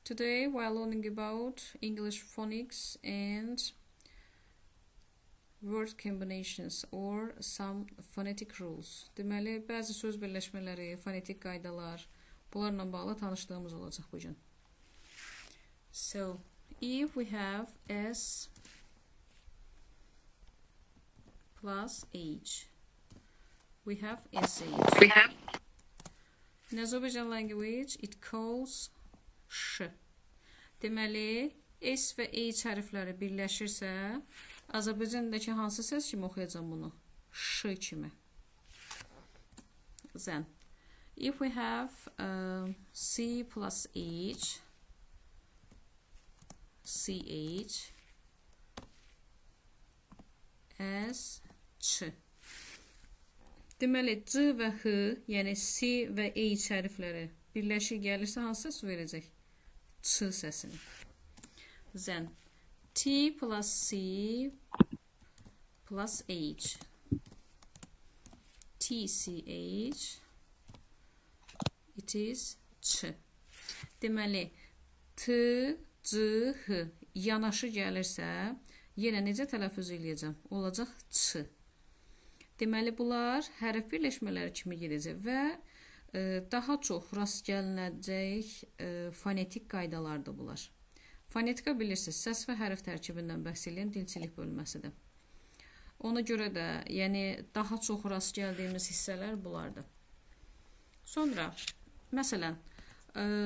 Today we are learning about English phonics and word combinations or some phonetic rules. Deməli, bəzi söz birləşmələri, fonetik qaydalar, bunlarla bağlı tanışlığımız olacaq bugün. So, if we have S plus H, we have SH. We have. In Azerbaijan language, it calls Ş. Deməli, S və H hərfləri birləşirsə, Azərbaycandakı hansı səs kimi oxuyacam bunu? Ş kimi. Then, if we have C plus H, CH, S, Ç. Deməli, C və H, yəni C və H hərfləri birləşir gəlirsə, hansı səs verəcək? Ç səsini. Then, T plus C plus H. TCH, it is Ç. Deməli, T, C, H yanaşı gəlirsə, yenə necə tələffüz eləyəcəm? Olacaq Ç. Deməli, bunlar hərf birləşmələri kimi gedəcək və daha çox rast gəlinəcək fonetik qaydalardır bunlar. Fonetika bilirsiniz, səs və hərf tərkibindən bəhs eləyən dilçilik bölməsidir. Ona görə də, yəni daha çox rast gəldiyimiz hissələr bunlardır. Sonra, məsələn,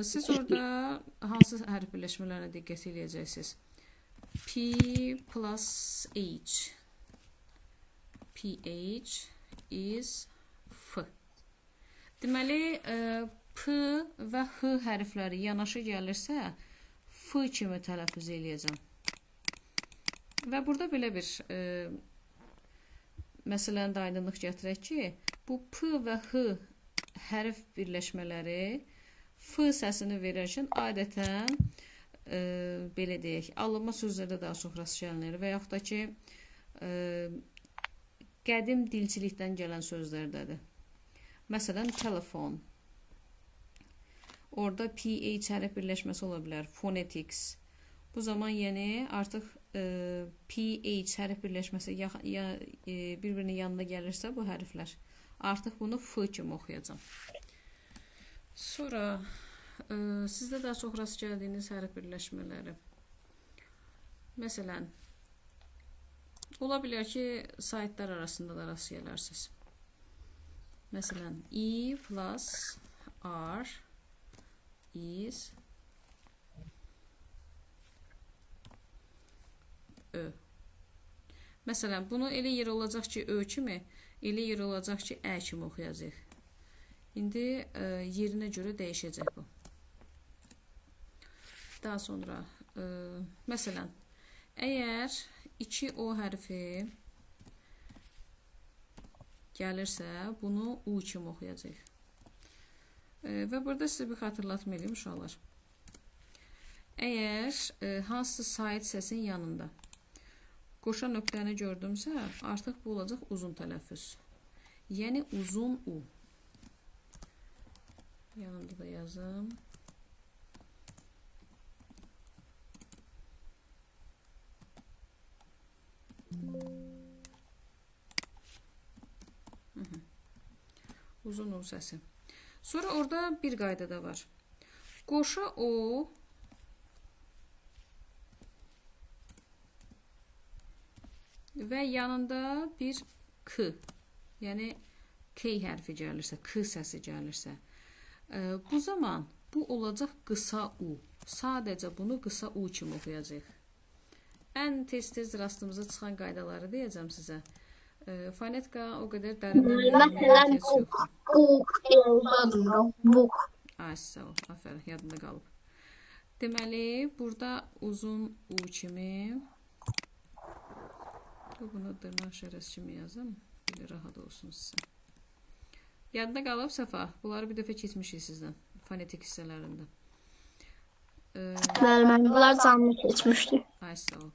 siz orada hansı hərf birləşmələrinə diqqət eləyəcəksiniz? P plus H. PH is F. Deməli, P və H hərfləri yanaşı gəlirsə, F kimi tələffüz eləyəcəm. Və burada belə bir məsələni də aydınlıq gətirək ki, bu P və H hərf birləşmələri F səsini verərkən adətən, belə deyək, alınma sözlərdə daha çox rast gəlinir və yaxud da ki, qədim dilçilikdən gələn sözlərdədir. Məsələn, telefon. Orada PH hərf birləşməsi ola bilər. Phonetics. Bu zaman yəni artıq PH hərf birləşməsi bir-birinin yanında gəlirsə bu hərflər, artıq bunu F kimi oxuyacam. Sonra sizdə daha çox rast gəldiyiniz hərf birləşmələri. Məsələn, ola bilər ki, saytlar arasında da rast gələrsiniz. Məsələn, E plus R is Ö. Məsələn, bunu elə yer olacaq ki, Ö kimi, elə yer olacaq ki, Ə kimi oxuyacaq. İndi yerinə görə dəyişəcək bu. Daha sonra, məsələn, əgər 2 O hərfi gəlirsə, bunu U kimi oxuyacaq. Və burada sizə bir xatırlatma edeyim, uşaqlar. Əgər hansısa sait səsin yanında qoşa nöqtəni gördümsə, artıq bu olacaq uzun tələffüz. Yəni, uzun U. Yanında da yazım. Uzun U səsi. Sonra orada bir qayda da var. Qoşa O və yanında bir K, yəni K hərfi gəlirsə, K səsi gəlirsə, bu zaman bu olacaq qısa U. Sadəcə bunu qısa U kimi oxuyacaq. Ən tez-tez rastımıza çıxan qaydaları deyəcəm sizə. Fonetika o qədər dərindən öyrənməyə ehtiyac yoxdur. Book deyə uzatmıram. Book. Ay, sağ ol. Aferin, yadında qalıb. Deməli, burada uzun U kimi. Bunu dırnaq işarəsi kimi yazım. Belə rahat olsun sizə. Yadında qalıb, Səfa. Bunları bir dəfə keçmişik sizdən. Fonetik hissələrində. Bəli, mən bunlar canlı keçmişdi. Ay, sağ ol.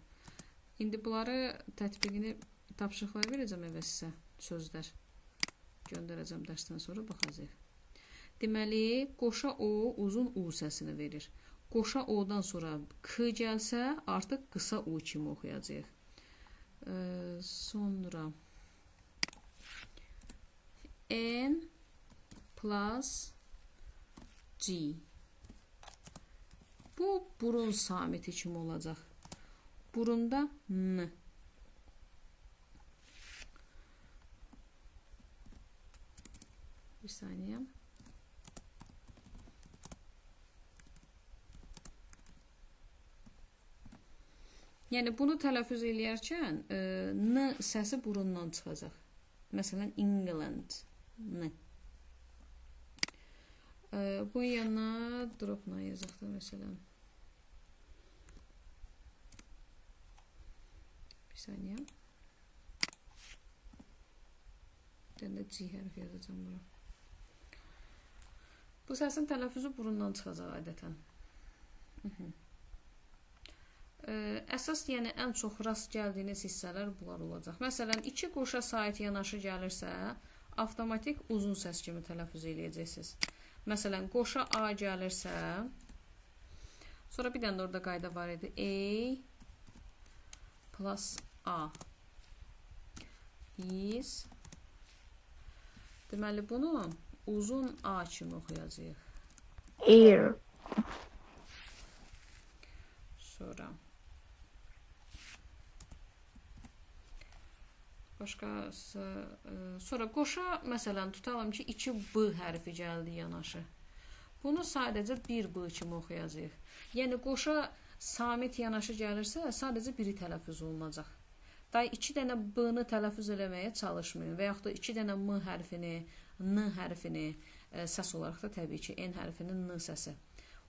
İndi bunları tətbiqini tapşırıqlar verəcəm evə sizə, sözlər göndərəcəm dərsdən sonra, baxacaq. Deməli, qoşa O uzun U səsini verir. Qoşa O-dan sonra K gəlsə, artıq qısa U kimi oxuyacağıq. Sonra N plus G. Bu burun samiti kimi olacaq. Burunda N. Bir saniye. Yəni bunu tələffüz eləyərkən N səsi burundan çıxacaq. Məsələn, England. N. Bunun yanına dropla yazaq da məsələn. Bir saniye. Bir dənə də G hərfi yazacağım bura. Bu səsin tələffüzü burundan çıxacaq adətən. Əsas, yəni ən çox rast gəldiyiniz hissələr bunlar olacaq. Məsələn, iki qoşa sait yanaşı gəlirsə, avtomatik uzun səs kimi tələffüz eləyəcəksiniz. Məsələn, qoşa A gəlirsə, sonra bir dənə də orada qayda var idi. A plus A is. Deməli, bunu uzun A kimi oxuyacağıq. Air. Sonra başqası, sonra qoşa, məsələn, tutalım ki, 2 B hərfi gəldi yanaşı. Bunu sadəcə 1 B kimi oxuyacağıq. Yəni, qoşa samit yanaşı gəlirsə, sadəcə biri tələffüz olunacaq. Daha 2 dənə B-ni tələffüz eləməyə çalışmayın və yaxud da 2 dənə M hərfini, N hərfini, səs olaraq da təbii ki, N hərfinin N səsi.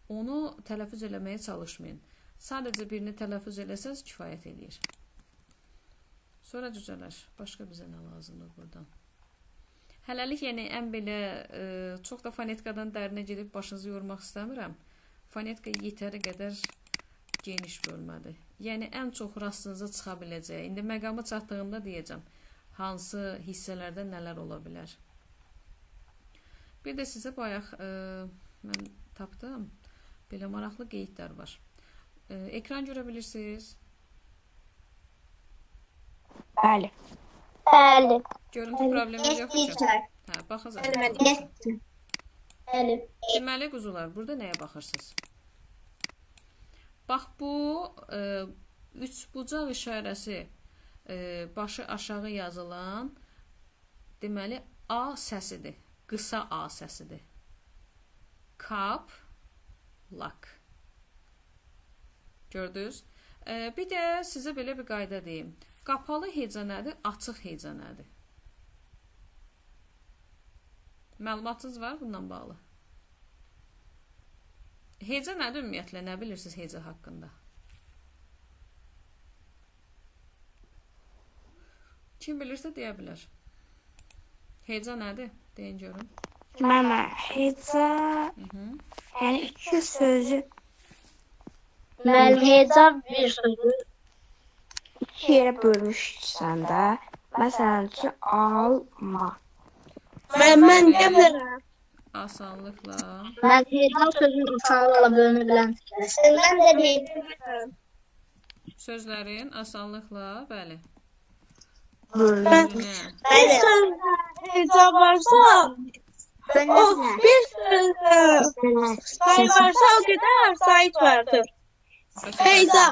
Onu tələffüz eləməyə çalışmayın. Sadəcə birini tələffüz eləsəz kifayət eləyir. Sonra cücələr, başqa bizə nə lazımdır buradan? Hələlik, yəni ən belə çox da fonetikadan dərinə gedib başınızı yormaq istəmirəm. Fonetika yetəri qədər geniş bölmədir. Yəni ən çox rastınıza çıxa biləcəyi. İndi məqamı çatdığımda deyəcəm, hansı hissələrdə nələr ola bilər. Bir də sizə bayaq mən tapdım, belə maraqlı qeydlər var. Ekran görə bilirsiniz? Bəli. Bəli. Görüntü probleminiz yoxdur ki? Hə, baxın. Bəli. Deməli, quzular, burada nəyə baxırsınız? Bax, bu üçbucaq işarəsi başı aşağı yazılan, deməli, A səsidir. Qısa A səsidir. Kap, lak. Gördünüz? Bir də sizə belə bir qayda deyim. Qapalı heca nədir? Açıq heca nədir? Məlumatınız var bundan bağlı? Heca nədir ümumiyyətlə? Nə bilirsiniz heca haqqında? Kim bilirsə deyə bilər. Heca nədir? Deyin görüm. Mama, heca, yəni iki sözü. Mən heca bir sözü iki yerə bölmüşsən də. Məsələn üçün, alma. Mən deyə bilərəm. Asanlıqla. Mən heca sözünün asanlıqla bölünə bilən. Mən də deyim. Sözlərin asanlıqla, bəli. Bölünə. Bir sözdə heca varsa, o bir sözdə say varsa, o qədər sayt vardır. Heca.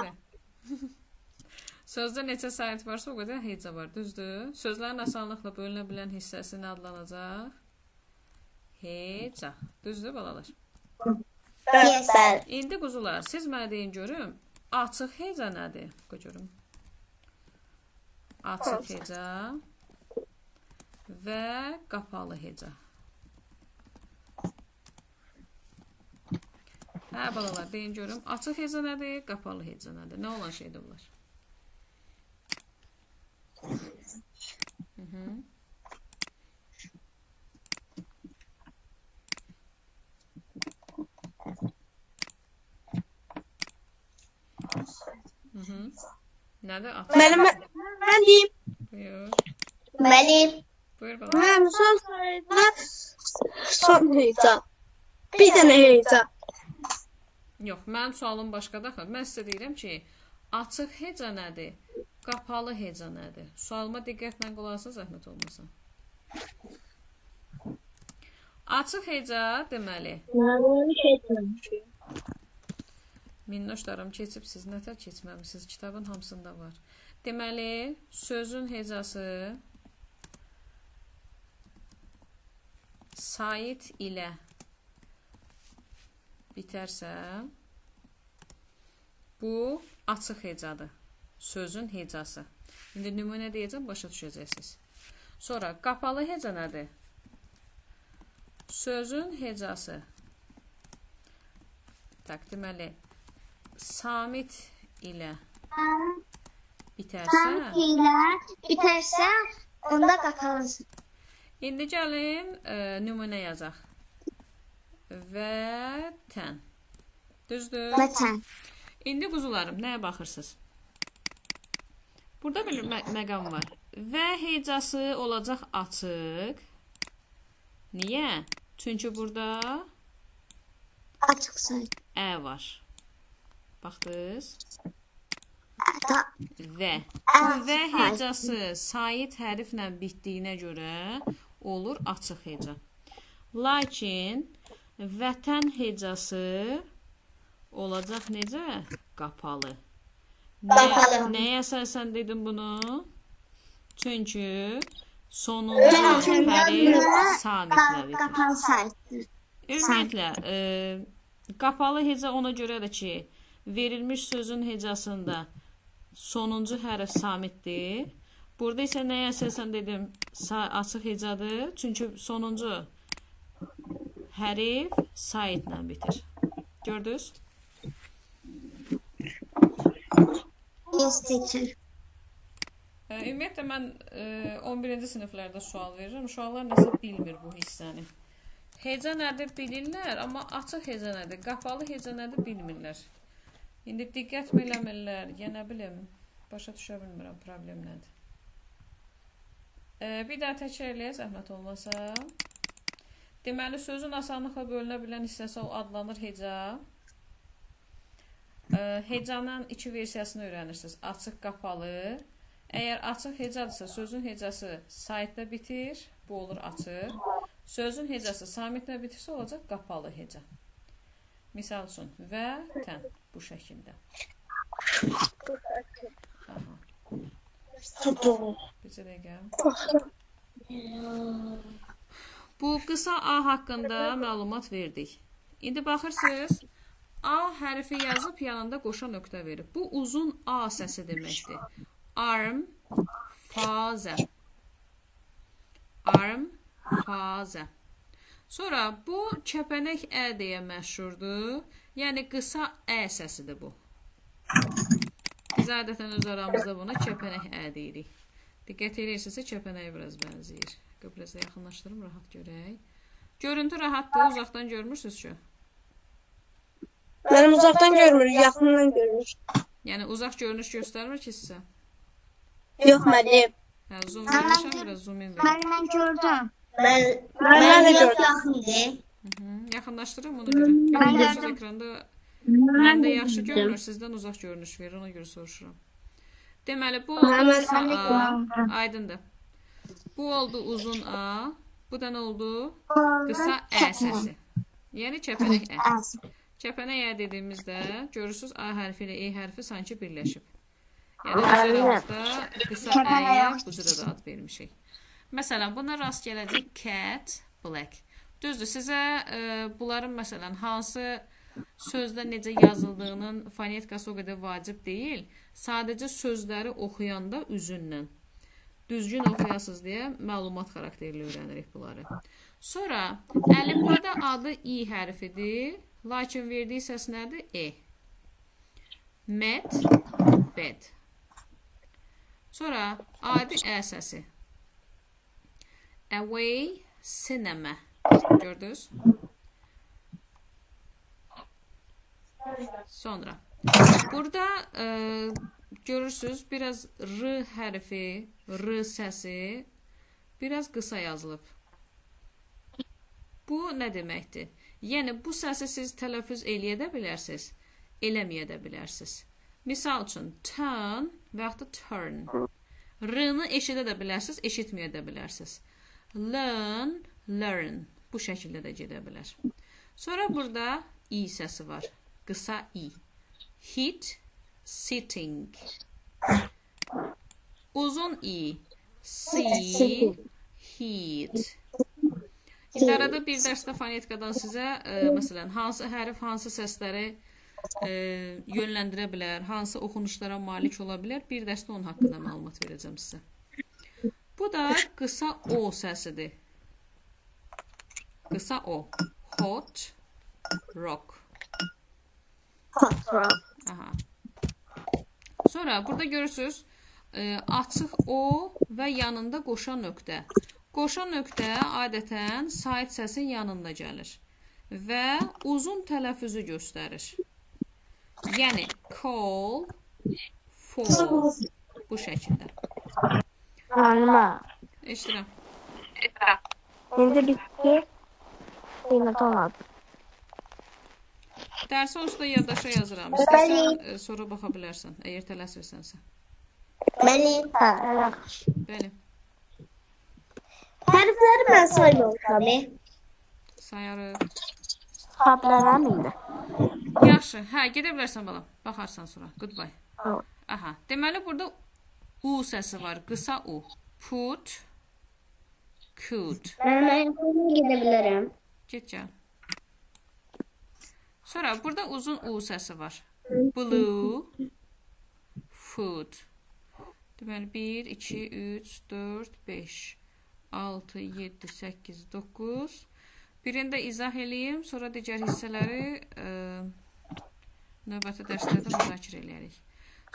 Sözdə neçə sayt varsa, o qədər heca var, düzdür? Sözlərin asanlıqla bölünə bilən hissəsi nə adlanacaq? Heca. Düzdür, balalar? Bəli. İndi quzular, siz mənə deyin görüm, açıq heca nədir? Qoy görüm. Açıq heca və qapalı heca. Hə, balalar, deyin görüm, açıq heca nədir, qapalı heca nədir? Nə olan şeydir bunlar? Nədir açıq? Mən deyim. Buyur. Məlim. Buyur bala. Mənim son sayda son heca. Bir dənə heca. Yox, mənim sualım başqadır axı. Mən sizə deyirəm ki, açıq heca nədir? Qapalı heca nədir? Sualıma diqqətlə qulaq asın, zəhmət olmasa. Açıq heca deməli. Minnoşlarım keçib siz, nətər keçməmisiniz? Kitabın hamısında var. Deməli, sözün hecası sait ilə bitərsə, bu açıq hecadır. Sözün hecası. İndi nümunə deyəcəm, başa düşəcəksiniz. Sonra qapalı heca nədir? Sözün hecası. Tak, deməli, samit ilə bitərsə, Samit ilə bitərsə, onda qapalıdır. İndi gəlin nümunə yazaq. Vətən. Düzdür? Vətən. İndi quzularım, nəyə baxırsınız? Burada bir məqam var. Və hecası olacaq açıq. Niyə? Çünki burada açıq say. Ə var. Baxdınız? Və. Və hecası sait hərflə bitdiyinə görə olur açıq heca. Lakin vətən hecası olacaq necə? Qapalı. Nəyə əsasən dedim bunu? Çünki sonuncu hərf samitlə bitir. Ümumiyyətlə, qapalı heca ona görədir ki, verilmiş sözün hecasında sonuncu hərf samitdir. Burada isə nəyə əsasən dedim açıq hecadır? Çünki sonuncu hərf saitlə bitir. Gördünüz? Yes, teacher. Ümumiyyətlə, mən 11-ci siniflərdə sual verirəm. Uşaqlar nəsə bilmir bu hissəni. Heca nədir bilirlər, amma açıq heca nədir, qapalı heca nədir bilmirlər. İndi diqqət mi eləmirlər, ya nə bilim, başa düşə bilmirəm, problem nədir. Bir daha təkrar eləyək, zəhmət olmasa. Deməli, sözün asanlıqla bölünə bilən hissəsi adlanır heca. Hecanın iki versiyasını öyrənirsiniz. Açıq, qapalı. Əgər açıq hecadırsa, sözün hecası saitlə bitir, bu olur açıq. Sözün hecası samitlə bitirsə, olacaq qapalı heca. Misal üçün, və, tən bu şəkildə. Aha. Bir dəqiqə. Bu qısa A haqqında məlumat verdik. İndi baxırsınız, A hərfi yazıb yanında qoşa nöqtə verib. Bu uzun A səsi deməkdir. Arm, fazə. Arm, fazə. Sonra bu kəpənək Ə deyə məşhurdur. Yəni qısa Ə səsidir bu. Biz adətən öz aramızda buna kəpənək Ə deyirik. Diqqət edirsinizsə kəpənəyə biraz bənzəyir. Biraz da yaxınlaşdırım, rahat görək. Görüntü rahatdır, uzaqdan görmürsünüz ki? Mənim uzaqdan görmür, yaxından görmür. Yəni uzaq görünüş göstərmir ki sizə? Yox, müəllim. Hə, zoom vermişəm, biraz zoom in verim. Mən gördüm. Mən də gördüm. Yaxınlaşdırım ona görə. Görürsünüz ekranda. Məndə yaxşı görünür, sizdən uzaq görünüş verir, ona görə soruşuram. Deməli, bu oldu qısa A, aydındır. Bu oldu uzun A, bu da nə oldu? Qısa Ə səsi. Yəni kəpənək Ə. Kəpənək Ə dediyimizdə görürsünüz A hərfi ilə E hərfi sanki birləşib. Yəni biz aramızda qısa Əyə bu cürə də ad vermişik. Məsələn, buna rast gələcək cat, black. Düzdür, sizə bunların məsələn hansı sözdə necə yazıldığının fonetikası o qədər vacib deyil. Sadəcə sözləri oxuyanda üzünlə düzgün oxuyasınız deyə məlumat xarakterli öyrənirik bunları. Sonra əlifbada adı İ hərfidir. Lakin verdiyi səs nədir? E. Met, bed. Sonra adi Ə səsi. Away, cinema. Gördünüz? Sonra burada görürsünüz biraz R hərfi, R səsi biraz qısa yazılıb. Bu nə deməkdir? Yəni, bu səsi siz tələffüz eləyə də bilərsiniz, eləməyə də bilərsiniz. Misal üçün, turn və yaxud da turn. R-nı eşidə də bilərsiniz, eşitməyə də bilərsiniz. Learn, learn. Bu şəkildə də gedə bilər. Sonra burada i səsi var. Qısa i. Hit, sitting. Uzun i. See, heat. İndi arada bir dərsdə fonetikadan sizə, məsələn, hansı hərf, hansı səsləri yönləndirə bilər, hansı oxunuşlara malik ola bilər, bir dərsdə onun haqqında məlumat verəcəm sizə. Bu da qısa o səsidir. Qısa o. Hot rock. Hot rock. Aha. Sonra burada görürsünüz, açıq o və yanında qoşa nöqtə. Qoşa nöqtə adətən sait səsin yanında gəlir və uzun tələffüzü göstərir. Yəni, call, fall. Bu şəkildə. Müəllimə. Eşidirəm. İndi bitdi. Qiymət olmadı. Dərsi onsuz da yaddaşa yazıram. İstərsən, sonra baxa bilərsən, əgər tələsirsənsə. Bəli. Hə, yaxşı. Bəli. Hərfləri mən saymamışam. Sayarıq. Çıxa bilərəm indi. Yaxşı. Hə, gedə bilərsən balam. Baxarsan sonra. Goodbye. Aha. Deməli, burada U səsi var. Qısa U. Put, could. Mən gedə bilərəm. Get gəl. Sonra burada uzun U səsi var. Blue, food. Deməli, 1, 2, 3, 4, 5, 6, 7, 8, 9. Birini də izah eləyim, sonra digər hissələri növbəti dərslərdə müzakirə eləyərik.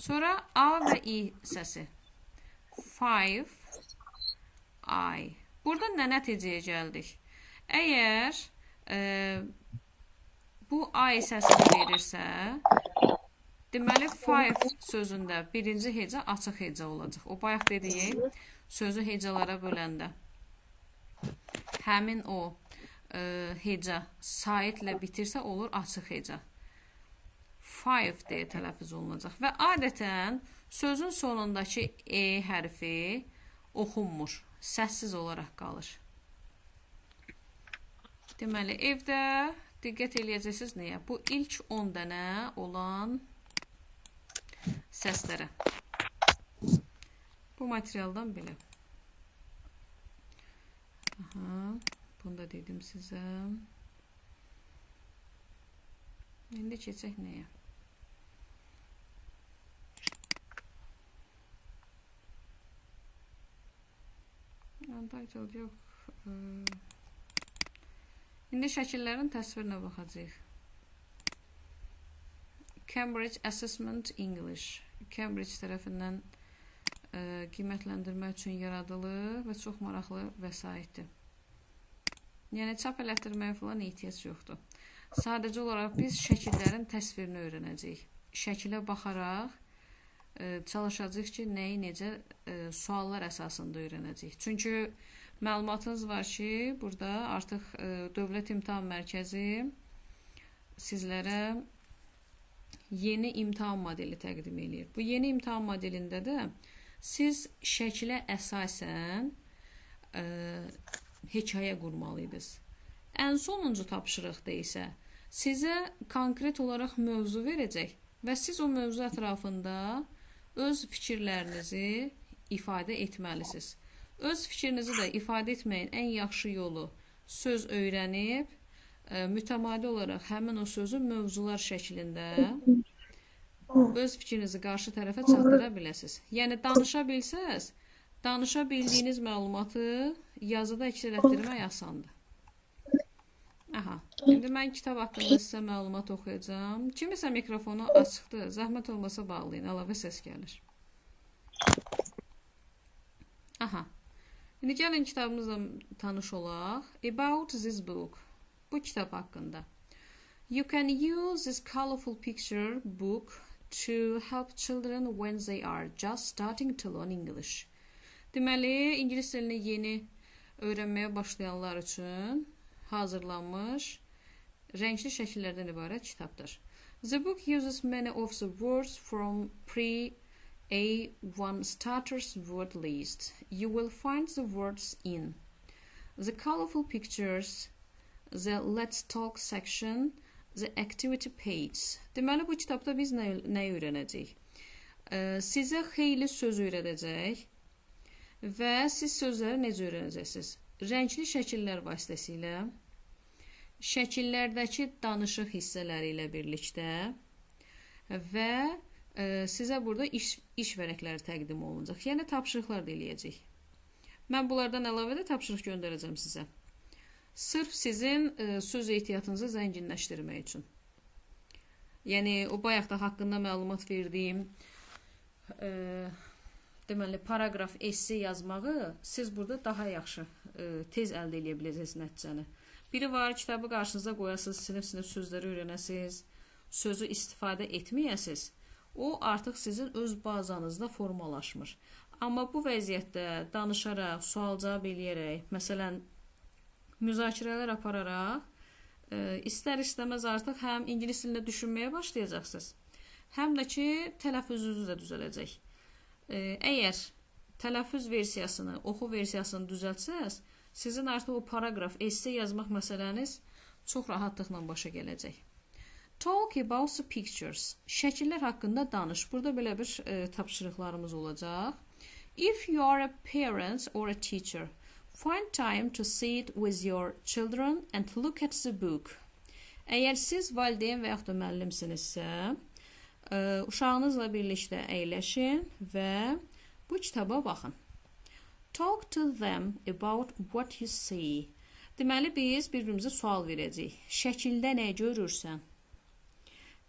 Sonra A və I səsi. 5, I. Burada nə nəticəyə gəldik? Əgər bu I səsini verirsə, deməli 5 sözündə birinci heca açıq heca olacaq. O bayaq dediyim sözü hecalara böləndə həmin o heca saitlə bitirsə olur açıq heca. 5 deyə tələffüz olunacaq və adətən sözün sonundakı E hərfi oxunmur, səssiz olaraq qalır. Deməli, evdə diqqət eləyəcəksiniz nəyə? Bu ilk 10 dənə olan səslərə. Bu materialdan belə. Aha, bunu da dedim sizə. İndi keçək nəyə? Untitled yox. İndi şəkillərin təsvirinə baxacağıq. Cambridge Assessment English. Cambridge tərəfindən qiymətləndirmək üçün yaradılır və çox maraqlı vəsaitdir. Yəni, çap elətdirməyə falan ehtiyac yoxdur. Sadəcə olaraq biz şəkillərin təsvirini öyrənəcəyik. Şəkilə baxaraq çalışacağıq ki, nəyi necə suallar əsasında öyrənəcəyik. Çünki məlumatınız var ki, burada artıq Dövlət İmtahan Mərkəzi sizlərə yeni imtahan modeli təqdim eləyir. Bu yeni imtahan modelində də siz şəkilə əsasən hekayə qurmalıydınız. Ən sonuncu tapşırıqda isə sizə konkret olaraq mövzu verəcək və siz o mövzu ətrafında öz fikirlərinizi ifadə etməlisiniz. Öz fikrinizi də ifadə etməyin ən yaxşı yolu söz öyrənib, mütəmadi olaraq həmin o sözü mövzular şəklində öz fikrinizi qarşı tərəfə çatdıra biləsiniz. Yəni, danışa bilsəz, danışa bildiyiniz məlumatı yazıda əks elətdirmək asandır. Aha, indi mən kitab haqqında sizə məlumat oxuyacağam. Kimisə mikrofonu açıqdır, zəhmət olmasa bağlayın, əlavə səs gəlir. Aha, indi gəlin kitabımızla tanış olaq. About this book, bu kitab haqqında. You can use this colorful picture book to help children when they are just starting to learn English. Deməli, ingilis dilini yeni öyrənməyə başlayanlar üçün hazırlanmış Rəngli şəkillərdən ibarət kitabdır. The book uses many of the words from pre-A1 starters word list. You will find the words in the colorful pictures, the Let's Talk section, the activity page. Deməli, bu kitabda biz nə öyrənəcəyik? Sizə xeyli söz öyrədəcək və siz sözləri necə öyrənəcəksiniz? Rəngli şəkillər vasitəsilə, şəkillərdəki danışıq hissələri ilə birlikdə və sizə burada iş vərəqləri təqdim olunacaq. Yəni, tapşırıqlar da eləyəcək. Mən bunlardan əlavə də tapşırıq göndərəcəm sizə. Sırf sizin söz ehtiyatınızı zənginləşdirmək üçün. Yəni, o bayaq da haqqında məlumat verdiyim deməli, paraqraf esse yazmağı siz burada daha yaxşı, tez əldə eləyə biləcəksiniz nəticəni. Biri var, kitabı qarşınıza qoyasınız, sinif-sinif sözləri öyrənəsiniz, sözü istifadə etməyəsiniz. O, artıq sizin öz bazanızda formalaşmır. Amma bu vəziyyətdə danışaraq, sual-cavab eləyərək, məsələn, müzakirələr apararaq, istər-istəməz artıq həm ingilis dilində düşünməyə başlayacaqsınız, həm də ki, tələffüzünüz də düzələcək. Əgər tələffüz versiyasını, oxu versiyasını düzəltsəz, sizin artıq o paraqraf, esse yazmaq məsələniz çox rahatlıqla başa gələcək. Talk about the pictures. Şəkillər haqqında danış. Burada belə bir tapşırıqlarımız olacaq. If you are a parent or a teacher, find time to sit with your children and look at the book. Əgər siz valideyn və yaxud da müəllimsinizsə, uşağınızla birlikdə əyləşin və bu kitaba baxın. Talk to them about what you see. Deməli, biz bir-birimizə sual verəcəyik. Şəkildə nə görürsən?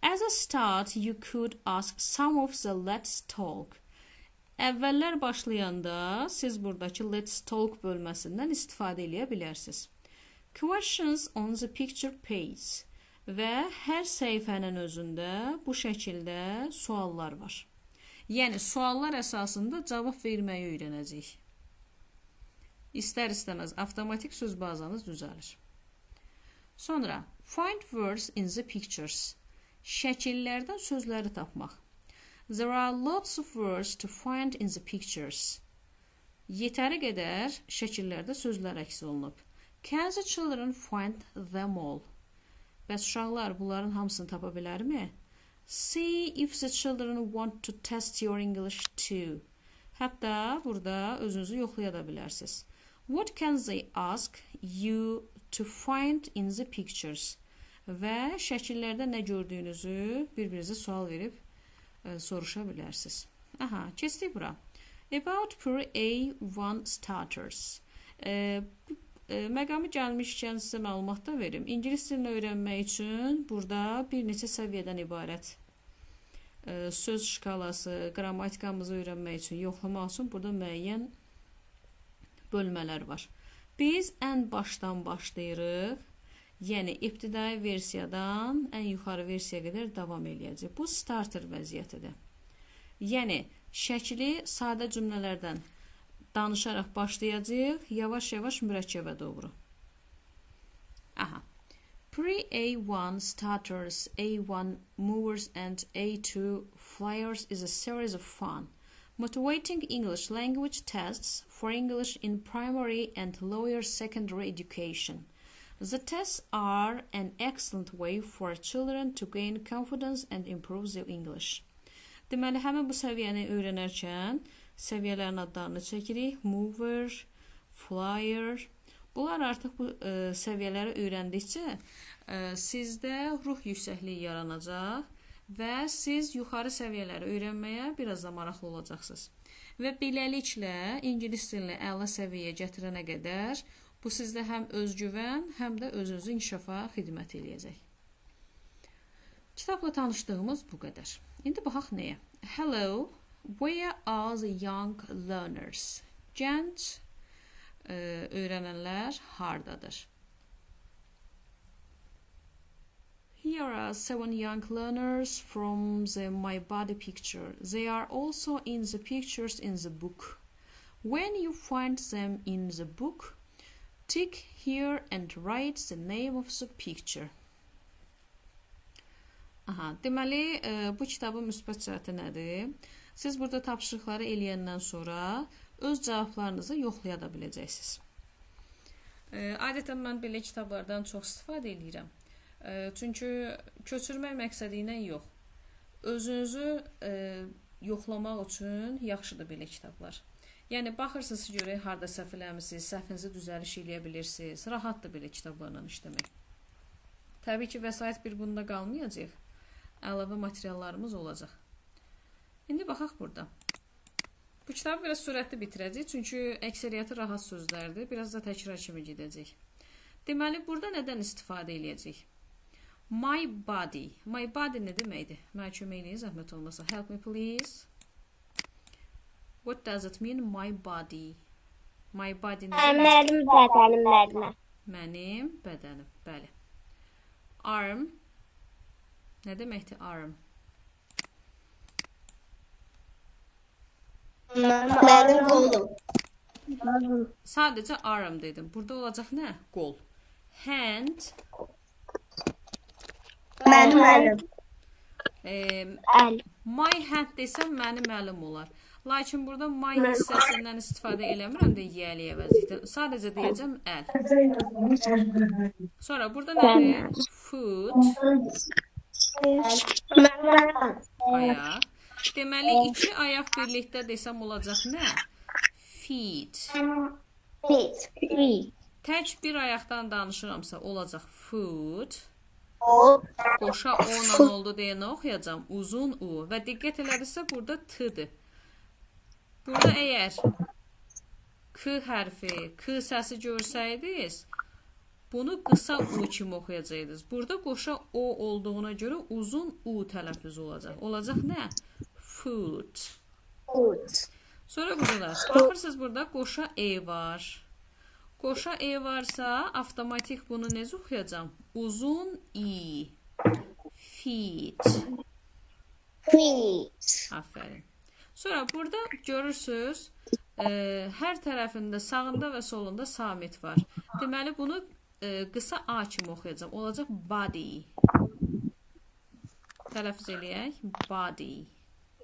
As a start, you could ask some of the let's talk. Əvvəllər başlayanda siz buradakı let's talk bölməsindən istifadə eləyə bilərsiniz. Questions on the picture page. Və hər səhifənin özündə bu şəkildə suallar var. Yəni, suallar əsasında cavab verməyi öyrənəcəyik. İstər-istəməz avtomatik söz bazanız düzəlir. Sonra, find words in the pictures. Şəkillərdən sözləri tapmaq. There are lots of words to find in the pictures. Yetəri qədər şəkillərdə sözlər əks olunub. Can the children find them all? Bəs uşaqlar bunların hamısını tapa bilərmi? See if the children want to test your English too. Hətta burada özünüzü yoxlaya da bilərsiniz. What can they ask you to find in the pictures? Və şəkillərdə nə gördüyünüzü bir-birinizə sual verib soruşa bilərsiniz. Aha, keçdik bura. About pre-A1 starters. Məqamı gəlmişkən sizə məlumat da verim. İngilis dilini öyrənmək üçün burada bir neçə səviyyədən ibarət söz şkalası, qrammatikamızı öyrənmək üçün, yoxlamaq üçün burada müəyyən bölmələr var. Biz ən başdan başlayırıq. Yəni, ibtidai versiyadan ən yuxarı versiya qədər davam eləyəcək. Bu, starter vəziyyətidir. Yəni, şəkli sadə cümlələrdən danışaraq başlayacağıq, yavaş-yavaş mürəkkəbə doğru. Aha. Pre-A1 starters, A1 movers and A2 flyers is a series of fun, motivating English language tests for English in primary and lower secondary education. The tests are an excellent way for children to gain confidence and improve their English. Deməli, həmin bu səviyyəni öyrənərkən səviyyələrin adlarını çəkirik. Mover, flyer. Bunlar artıq bu səviyyələri öyrəndikcə sizdə ruh yüksəkliyi yaranacaq və siz yuxarı səviyyələri öyrənməyə biraz da maraqlı olacaqsınız. Və beləliklə, ingilis dilini əla səviyyəyə gətirənə qədər bu sizdə həm özgüvən, həm də özünüzü inkişafa xidmət eləyəcək. Kitabla tanışdığımız bu qədər. İndi baxaq nəyə? Hello, where are the young learners? Gənc öyrənənlər hardadır? Here are 7 young learners from the My Body picture. They are also in the pictures in the book. When you find them in the book, tick here and write the name of the picture. Aha, deməli, bu kitabın müsbət cəhəti nədir? Siz burada tapşırıqları eləyəndən sonra öz cavablarınızı yoxlaya da biləcəksiniz. Adətən mən belə kitablardan çox istifadə eləyirəm. Çünki köçürmək məqsədi ilə yox. Özünüzü yoxlamaq üçün yaxşıdır belə kitablar. Yəni, baxırsınız görək harda səhv eləmisiniz, səhvinizi düzəliş eləyə bilirsiniz. Rahatdır belə kitablarla işləmək. Təbii ki, vəsait bir bunda qalmayacaq. Əlavə materiallarımız olacaq. İndi baxaq burada. Bu kitabı biraz sürətli bitirəcək, çünki əksəriyyəti rahat sözlərdir. Biraz da təkrar kimi gedəcək. Deməli, burada nədən istifadə eləyəcək? My body. My body nə deməkdir? Mənə kömək eləyin, zəhmət olmasa. Help me, please. What does it mean, my body? My body nə deməkdir? Mənim bədənim, müəllimə. Mənim bədənim, bəli. Arm. Nə deməkdir arm? Mənim qolum. Sadəcə arm dedim. Burada olacaq nə? Qol. Hand. Mənim əlim. Əl. My hand desəm mənim əlim olar. Lakin burada my hissəsindən istifadə eləmirəm də yiyəli əvəzlikdə. Sadəcə deyəcəm əl. Sonra burada nədir? Foot. Ayaq. Deməli, iki ayaq birlikdə desəm olacaq nə? Feet. Feet. Tək bir ayaqdan danışıramsa olacaq foot. Qoşa O-la oldu deyə nə oxuyacam? Uzun U. Və diqqət elədirsə burada T-dir. Burada əgər K hərfi, K səsi görsəydiniz, bunu qısa U kimi oxuyacaqdınız. Burada qoşa O olduğuna görə uzun U tələffüz olacaq. Olacaq nə? Foot. Sonra quzular, baxırsınız burada qoşa E var. Qoşa E varsa, avtomatik bunu necə oxuyacam? Uzun I. Feet. Feet. Aferin. Sonra burada görürsünüz, hər tərəfində, sağında və solunda samit var. Deməli, bunu qısa A kimi oxuyacam. Olacaq body. Tələffüz eləyək. Body.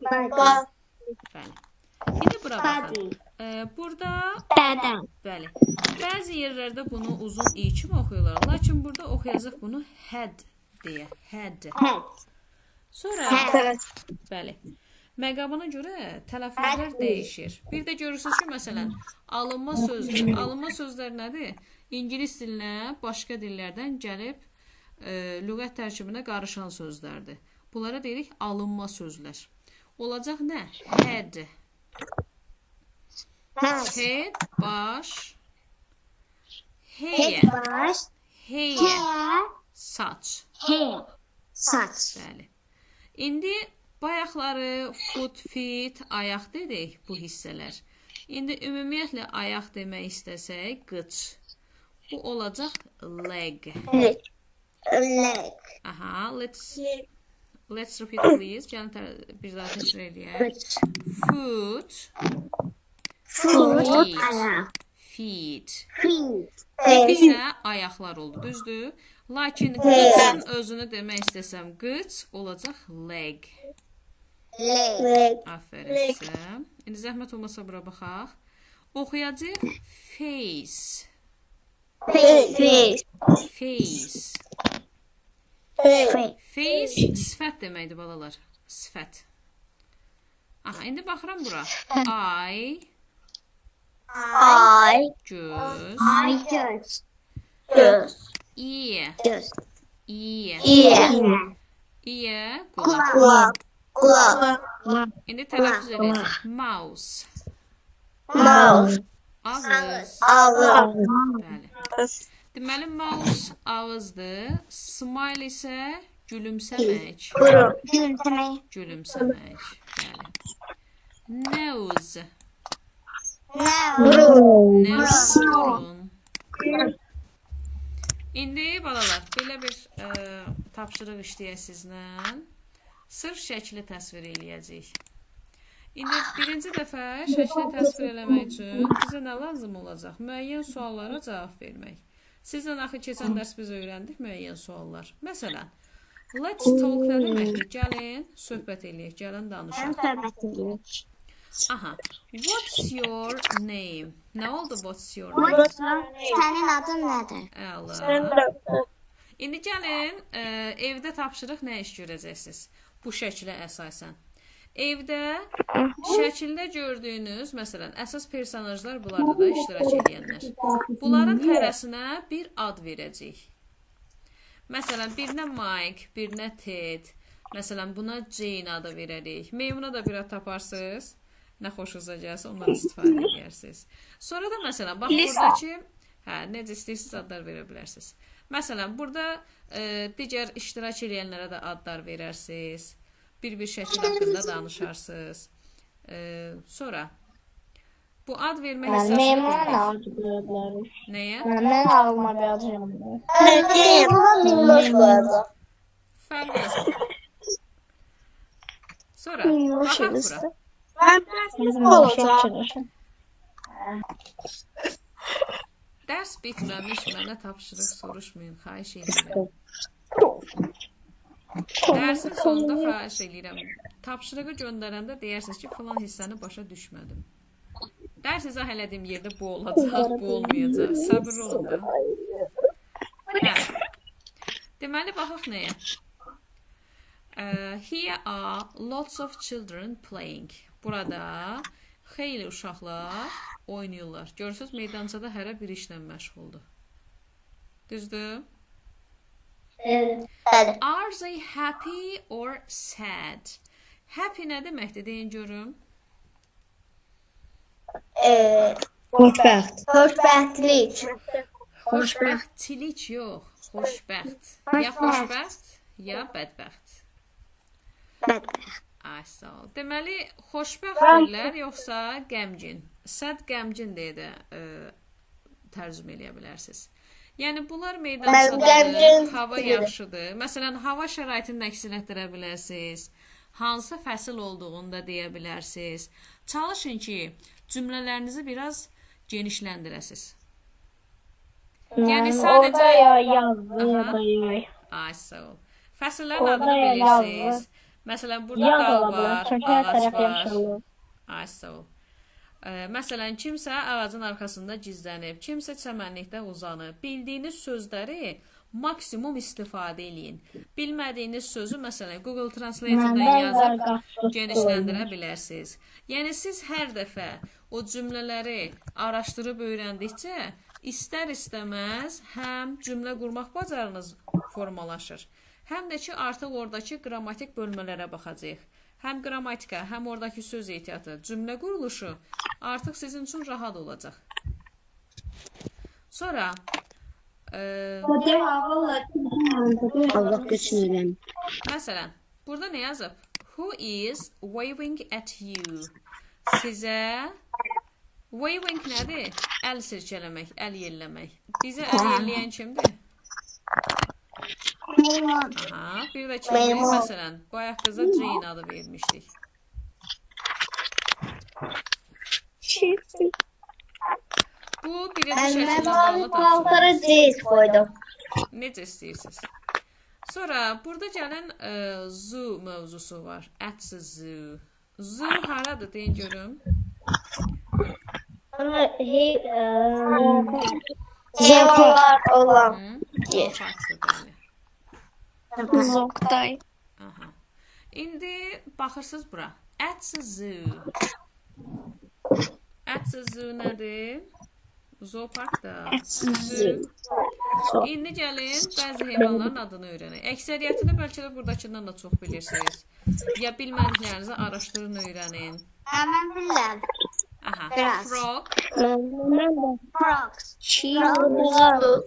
Bəli. İndi bura baxın. Burada bədən. Bəli. Bəzi yerlərdə bunu uzun i kimi oxuyurlar. Lakin burada oxuyacaq bunu head deyə. Head. Sonra bəli. Məqamına görə tələffüzlər dəyişir. Bir də görürsünüz ki, məsələn, alınma sözdür. Alınma sözlər nədir? İngilis dilinə başqa dillərdən gəlib lüğət tərkibinə qarışan sözlərdir. Bunlara deyirik alınma sözlər. Olacaq nə? Head. Head, baş. Hair. Hair. Saç. Saç. Bəli. İndi bayaqları foot, feet, ayaq dedik bu hissələr. İndi ümumiyyətlə ayaq demək istəsək, qıç. Bu olacaq leg. Leg. Aha, let's repeat please. Gəlin bir daha təkrar eləyək. Foot, Foot, feet. Feet. Feet isə ayaqlar oldu, düzdür? Lakin qıçın özünü demək istəsəm, qıç olacaq leg. Leg. Aferin sizə. İndi zəhmət olmasa bura baxaq. Oxuyacaq face. Face. Face. Face. Face sifət deməkdir balalar. Sifət. Aha, indi baxıram bura. Ay. Ay. Göz. Ay göz. Göz. İyə. Göz. İyə. İyə. İyə. Qulaq. Qulaq. Qulaq. İndi tələffüz edəcək. Mouse. Mouse. Ağız. Ağız. Bəli. Deməli, mouse ağızdır. Smile isə gülümsəmək. Gülümsəmək. Gülümsəmək. Bəli. Nose. Burun. Nose, burun. İndi balalar, belə bir tapşırıq işləyək sizlə. Sırf şəkli təsvir eləyəcəyik. İndi birinci dəfə şəkli təsvir eləmək üçün bizə nə lazım olacaq? Müəyyən suallara cavab vermək. Sizlə axı keçən dərs biz öyrəndik müəyyən suallar. Məsələn, Let's talk nə deməkdir? Gəlin söhbət eləyək, gəlin danışaq. Söhbət eləyək. Aha. What's your name? Nə oldu what's your name? Sənin adın nədir? Əla. İndi gəlin, evdə tapşırıq nə iş görəcəksiniz? Bu şəklə əsasən. Evdə şəkildə gördüyünüz, məsələn, əsas personajlar bunlarda da iştirak edənlər. Bunların hərəsinə bir ad verəcəyik. Məsələn, birinə Mike, birinə Ted, məsələn, buna Jane adı verərik. Meymuna da bir ad taparsınız. Nə xoşunuza gəlsə, ondan istifadə edərsiniz. Sonra da, məsələn, bax, buradakı, hə, necə istəyirsiniz adlar verə bilərsiniz. Məsələn, burada digər iştirak edənlərə də adlar verərsiniz. Bir-bir şəkil haqqında danışarsınız. Sonra, bu ad vermə hissəsini bildik. Nəyə? Mən ağlıma bir ad verməm. Meymuna minnoş qoyacaq. Fərqi yoxdur. Sonra, baxaq bura. Dərs bitməmiş mənə tapşırıq soruşmayın, xahiş edirəm. Dərsin sonunda xahiş edirəm. Tapşırığı göndərəndə deyərsiniz ki, filan hissəni başa düşmədim. Dərs izah elədiyim yerdə bu olacaq, bu olmayacaq. Səbir olun da. Hə. Deməli, baxaq nəyə? Here are lots of children playing. Burada xeyli uşaqlar oynayırlar. Görürsünüz, meydançada hərə bir işlə məşğuldur. Düzdür? Bəli. Are they happy or sad? Happy nə deməkdir? Deyin görüm. Xoşbəxt. Xoşbəxtlik. Xoşbəxtçilik yox, xoşbəxt. Ya xoşbəxt, ya bədbəxt. Bədbəxt. Ay, sağ ol. Deməli, xoşbəxtdirlər yoxsa qəmgin? Sad qəmgin deyə də tərcümə eləyə bilərsiniz. Yəni, bunlar meydançadadır, hava yaxşıdır. Məsələn, hava şəraitini əks etdirə bilərsiniz. Hansı fəsil olduğunu da deyə bilərsiniz. Çalışın ki, cümlələrinizi biraz genişləndirəsiniz. Yəni, sadəcə... Orada ya yazdı, ya da yay. Ay, sağ ol. Fəsillərin adını bilirsiniz. Məsələn, burada dağ var, ağac var. Ay, sağ ol. Məsələn, kimsə ağacın arxasında gizlənib, kimsə çəmənlikdə uzanıb. Bildiyiniz sözləri maksimum istifadə eləyin. Bilmədiyiniz sözü, məsələn, Google Translator-dan yazıb genişləndirə bilərsiniz. Yəni, siz hər dəfə o cümlələri araşdırıb öyrəndikcə, istər-istəməz həm cümlə qurmaq bacarınız formalaşır, həm də ki, artıq oradakı qrammatik bölmələrə baxacağıq. Həm qrammatika, həm oradakı söz ehtiyatı, cümlə quruluşu artıq sizin üçün rahat olacaq. Sonra, Allah gücünü versin. Məsələn, burada nə yazıb? Who is waving at you? Sizə waving nədir? Əl sirkələmək, əl yelləmək. Bizə əl yelləyən kimdir? Meymun. Aha, bir də kimdir? Məsələn, bayaq qıza Jane adı vermişdik. Bu birinci şəkildə bağlı tapşırıq. Jane qoydum. Necə istəyirsiniz? Sonra burada gəlin zoo mövzusu var. At the zoo. Zoo haradır deyin görüm. Heyvanlar olan yer. Zooparkdır, bəli. Zoqday. Aha. İndi baxırsınız bura. At the zoo. At the zoo nədir? Zooparkda. Zoo. İndi gəlin bəzi heyvanların adını öyrənək. Əksəriyyətini bəlkə də buradakından da çox bilirsiniz. Ya bilmədiklərinizi araşdırın, öyrənin. Mən bilirəm. Aha. Biraz. Frog. Frogs.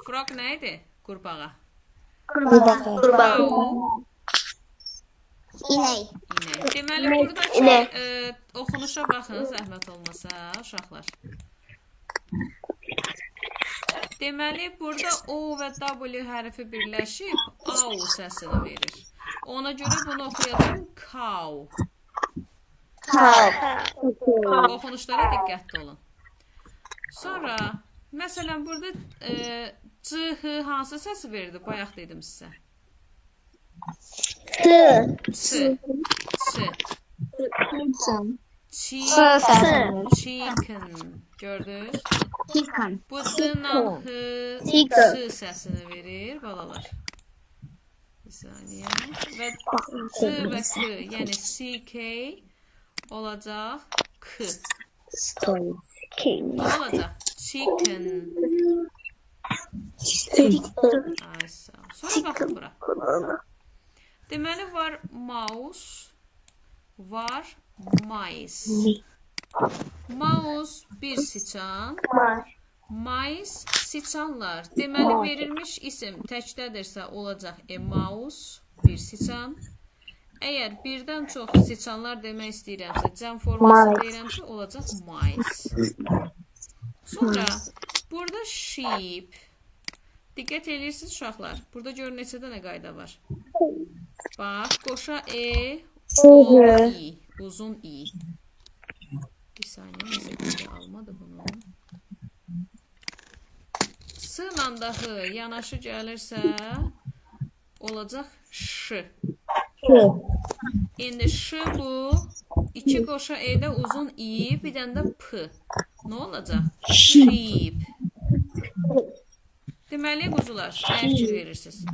Frog nə idi? Qurbağa. Qurbağa. Cow. İnək. İnək. Deməli, buradakı oxunuşa baxın, zəhmət olmasa, uşaqlar. Deməli, burada O və W hərfi birləşib A səsini verir. Ona görə bunu oxuyacağım cow. Cow. Oxunuşlara diqqətli olun. Sonra, məsələn, burada C, H hansı səsi verdi? Bayaq dedim sizə. T. Ç. Ç. Chicken. Chicken. Gördünüz? Chicken. Bu C ilə H, Chicken. C səsini verir balalar. Bir saniyə. Və C və K, yəni CK olacaq K. King. Nə olacaq? Chicken. Ay, sağ ol. Sonra baxın bura. Deməli var mouse, var mice. Mouse bir siçan, mice siçanlar. Deməli verilmiş isim təkdədirsə olacaq a mouse, bir siçan. Əgər birdən çox siçanlar demək istəyirəmsə, cəm forması deyirəmsə olacaq mice. Sonra burada sheep. Diqqət edirsiniz uşaqlar. Burada görün neçə dənə qayda var. Bax, qoşa E, O, I. Uzun I. Bir saniyə, nəsə qayda almadı bunu. S ilə də H yanaşı gəlirsə, olacaq Ş. İndi Ş bu, iki qoşa E-də uzun I, bir dənə də P. Nə olacaq? Sheep. Deməli, quzular, nəyə fikir verirsiniz?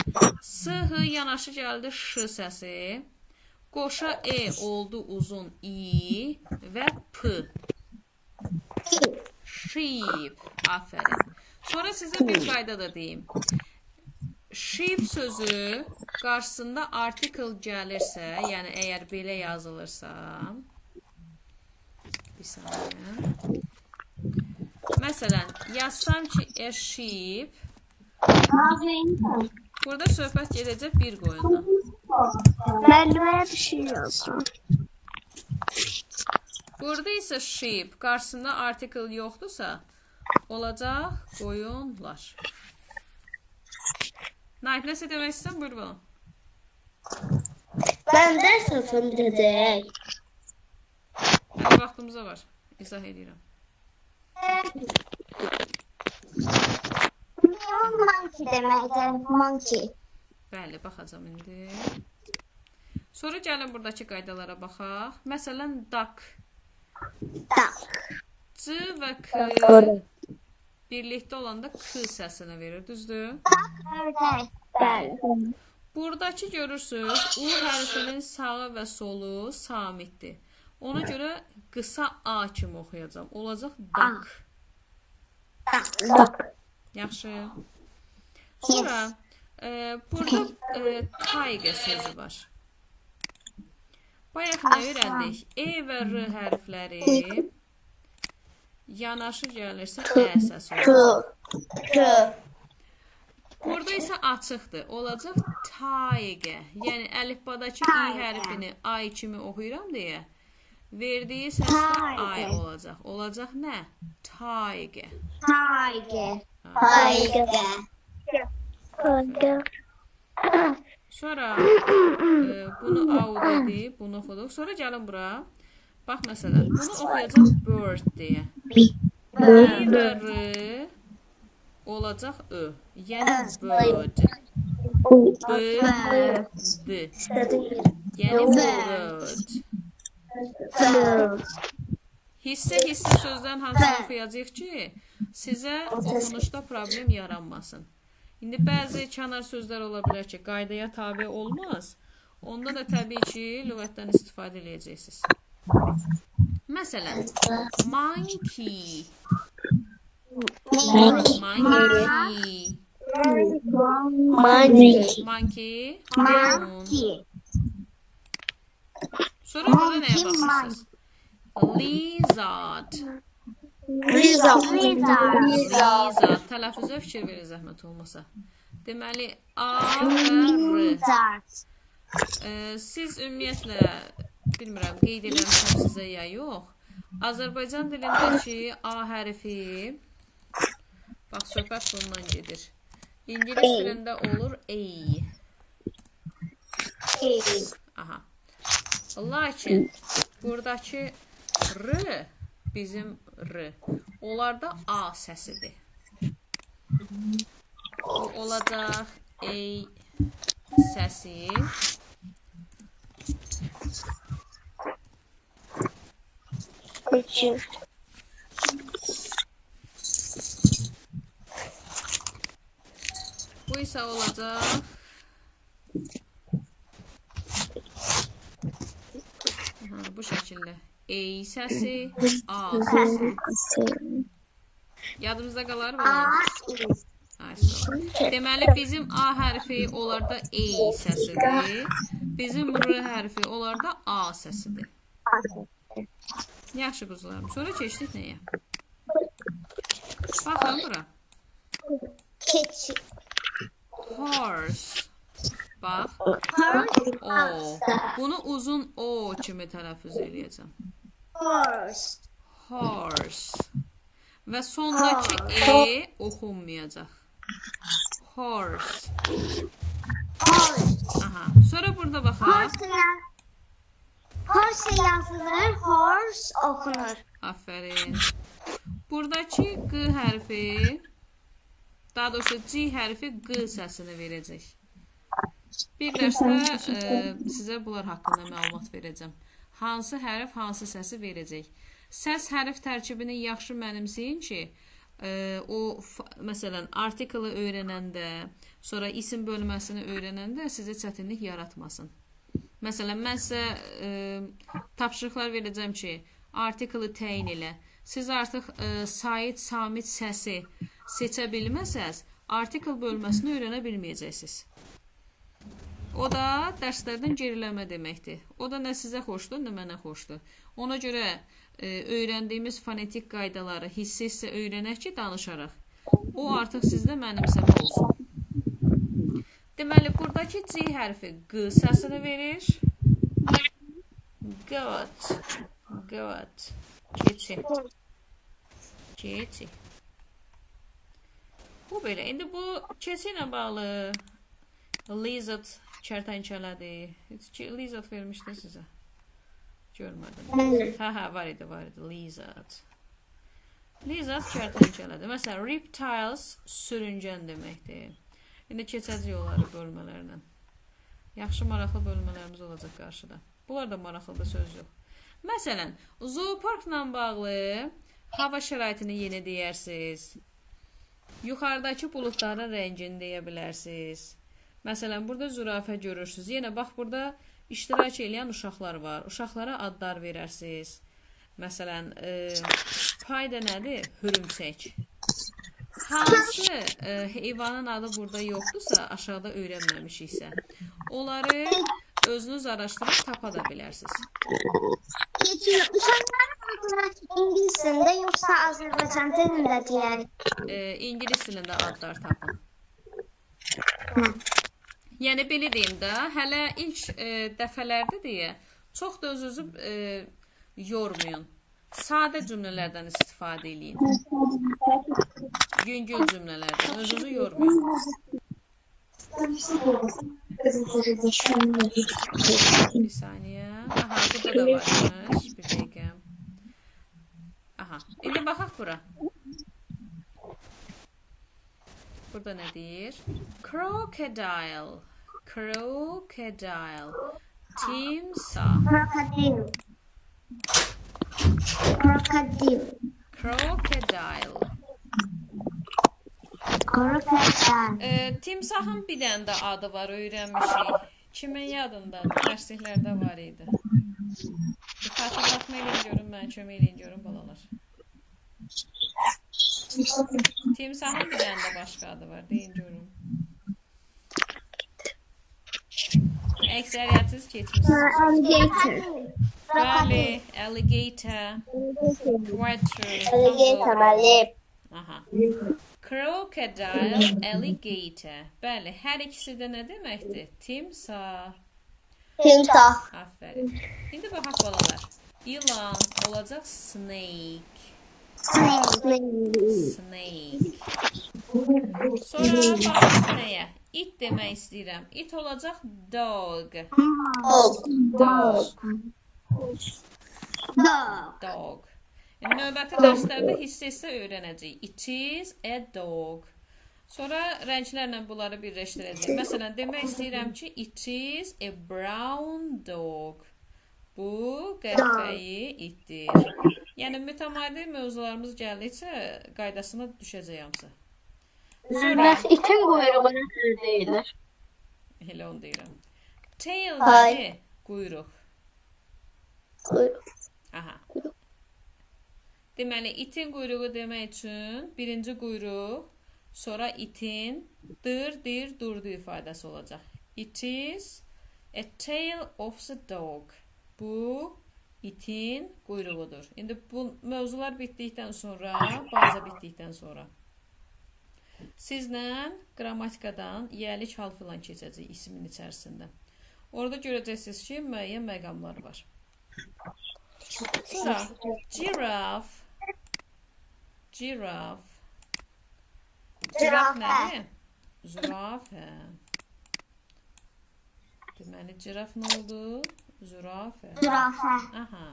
S, H yanaşı gəldi Ş səsi. Qoşa E oldu uzun I və P. Sheep. Aferin. Sonra sizə bir qayda da deyim. Sheep sözü qarşısında article gəlirsə, yəni əgər belə yazılırsa, bir saniyə. Məsələn, yazsam ki, a sheep, burada söhbət gedəcək bir qoyundan. Müəlliməyə bir şey yazdım. Burada isə sheep qarşısında article yoxdursa, olacaq qoyunlar. Nahid, nəsə demək istəyirsən? Buyur balam. Mən dərs alsam biləcək. Hələ vaxtımıza var. İzah edirəm. Monkey deməkdir. Monkey. Bəli, baxacağam indi. Sonra gəlin buradakı qaydalara baxaq. Məsələn, duck. Duck. C və K birlikdə olanda K səsini verir, düzdür? Ördək. Bəli. Buradakı görürsünüz, U hərfinin sağı və solu samitdir. Ona görə qısa A kimi oxuyacağam. Olacaq duck. Duck. Yaxşı. Sonra burada tiger sözü var. Bayaq nə öyrəndik? E və R hərfləri yanaşı gəlirsə E səsi olacaq. K. Burada isə açıqdır. Olacaq tiger. Yəni əlifbadakı I hərfini I kimi oxuyuram deyə verdiyi səs də I olacaq. Olacaq nə? Tiger. Tiger. Tiger. Tiger. Sonra bunu au dedi, bunu oxuduq. Sonra gəlin bura. Bax məsələn, bunu oxuyacaq bird deyə. I və R olacaq Ö. Yəni bird. B, D. Yəni bird. Hissə-hissə sözlərin hamısını oxuyacağıq ki, sizə oxunuşda problem yaranmasın. İndi bəzi kənar sözlər ola bilər ki, qaydaya tabe olmaz. Onda da təbii ki, lüğətdən istifadə eləyəcəksiniz. Məsələn, monkey. Monkey. Monkey. Monkey. Maymun. Sonra burada nəyə baxırsınız? Lizard. Lizard. Lizard. Tələffüzə fikir verin zəhmət olmasa. Deməli, A və R. Siz ümumiyyətlə, bilmirəm, qeyd eləmişəm sizə ya yox. Azərbaycan dilindəki A hərfi, bax, söhbət bundan gedir. İngilis dilində olur A. Aha. Lakin, buradakı R bizim R. Onlarda A səsidir. Bu olacaq A. səsi. Keçi. Bu isə olacaq. Aha, bu şəkildə. E səsi, A səsi. Yadımızda qalar mı? Deməli, bizim A hərfi onlarda E səsidir. Bizim R hərfi onlarda A səsidir. Yaxşı quzularım. Sonra keçdik nəyə? Baxın bura. Keçi. Horse. Bax. O. Bunu uzun O kimi tələffüz eləyəcəm. Horse. Horse. Və sondakı E oxunmayacaq. Horse. Horse. Aha. Sonra burada baxaq. Horse yazılır, horse oxunur. Aferin. Buradakı Q hərfi, daha doğrusu G hərfi Q səsini verəcək. Bir dərsdə sizə bunlar haqqında məlumat verəcəm. Hansı hərf hansı səsi verəcək. Səs hərf tərkibini yaxşı mənimsəyin ki, o məsələn artiklı öyrənəndə, sonra isim bölməsini öyrənəndə sizə çətinlik yaratmasın. Məsələn, mən sizə tapşırıqlar verəcəm ki, artiklı təyin elə. Siz artıq sait, samit səsi seçə bilməsəz, artikl bölməsini öyrənə bilməyəcəksiniz. O da dərslərdən geriləmə deməkdir. O da nə sizə xoşdur, nə mənə xoşdur. Ona görə öyrəndiyimiz fonetik qaydaları hissə-hissə öyrənək ki, danışaraq. O artıq sizdə mənimsəmə olsun. Deməli, buradakı G hərfi Q səsini verir. Goat. Goat. Keçi. Keçi. Bu belə. İndi bu keçi ilə bağlı lizard kərtənkələdir. Lizard vermişdi sizə. Görmədim. Hə, hə, var idi, var idi. Lizard. Lizard kərtənkələdir. Məsələn, reptiles sürüncən deməkdir. İndi keçəcəyik onları bölmələrlə. Yaxşı, maraqlı bölmələrimiz olacaq qarşıda. Bunlar da maraqlıdır, söz yox. Məsələn, zooparkla bağlı hava şəraitini yenə deyərsiniz. Yuxarıdakı buludların rəngini deyə bilərsiniz. Məsələn, burada zürafə görürsünüz. Yenə bax, burada iştirak eləyən uşaqlar var. Uşaqlara adlar verərsiniz. Məsələn, spider nədir? Hörümçək. Hansı heyvanın adı burada yoxdursa, aşağıda öyrənməmişiksə, onları özünüz araşdırıb tapa da bilərsiniz. Keçi, uşaqların adını İngilis dilində yoxsa Azərbaycan dilində deyərik? İngilis dilində adlar tapın. Yəni, belə deyim də, hələ ilk dəfələrdə deyə, çox da öz-özü yormayın. Sadə cümlələrdən istifadə eləyin. Yüngül cümlələrdən. Özünüzü yormayın. Bir saniyə. Aha, burada da varmış. Bir dəqiqə. Aha, indi baxaq bura. Burada nə deyir? Crocodile. Crocodile. Timsah. Krokodil. Krokodil. Crocodile. Crocodile. Timsahın bir dənə də adı var, öyrənmişik. Kimin yadındadır? Dərsliklərdə var idi. Bir xatırlatma eləyin görün, mən kömək eləyin görün, balalar. Timsahın bir dənə də başqa adı var, deyin görün. Əksəriyyətiniz keçmişsiniz. Alligator. Bəli, alligator. Quite true. Alligator, bəli. Aha. Crocodile, alligator. Bəli, hər ikisi də nə deməkdir? Timsah. Timsah. Aferin. İndi baxaq balalar. İlan olacaq snake. Snake. Snake. Sonra baxaq nəyə? İt demək istəyirəm. İt olacaq dog. Dog. Dog. Dog. Dog. Növbəti dərslərdə hissə-hissə öyrənəcəyik. It is a dog. Sonra rənglərlə bunları birləşdirəcəyik. Məsələn, demək istəyirəm ki, it is a brown dog. Bu qəhvəyi itdir. Yəni, mütəmadi mövzularımız gəldikcə qaydasına düşəcək hamısı. Sonra, Bəs itin quyruğu nə tür deyilir? Elə onu deyirəm. Tail nədir? Quyruq. Quyruq. Aha. Deməli, itin quyruğu demək üçün birinci quyruq, sonra itin dır, dir, durdu ifadəsi olacaq. It is a tail of the dog. Bu itin quyruğudur. İndi bu mövzular bitdikdən sonra, baza bitdikdən sonra sizlə qrammatikadan yiyəlik hal filan keçəcək ismin içərisində. Orada görəcəksiniz ki, müəyyən məqamlar var. Sonra giraffe. Giraffe. Giraf nədir? Zürafə. Deməli, giraf nə oldu? Zürafə. Zürafə. Aha.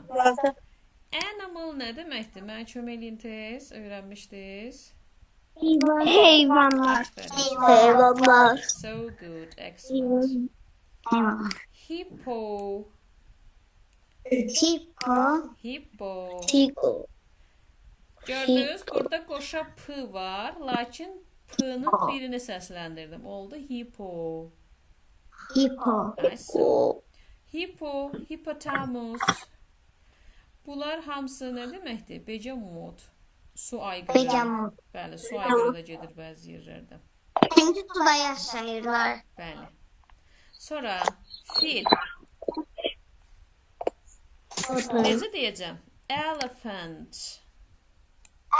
Animal nə deməkdir? Mənə kömək eləyin tez. Öyrənmişdiniz. Heyvanlar. Aferin. Heyvanlar. So good. Excellent. Hippo. Hippo. Hippo. Hippo. Gördünüz, burada qoşa P var, lakin P-nın birini səsləndirdim. Oldu hippo. Hippo. Nice. Hippo, hippopotamus. Bunlar hamısı nə deməkdir? Begemot. Su ayqırı. Begemot. Bəli, su ayqırı da gedir bəzi yerlərdə. Çünki suda yaşayırlar. Bəli. Sonra fil. Necə deyəcəm? Elephant.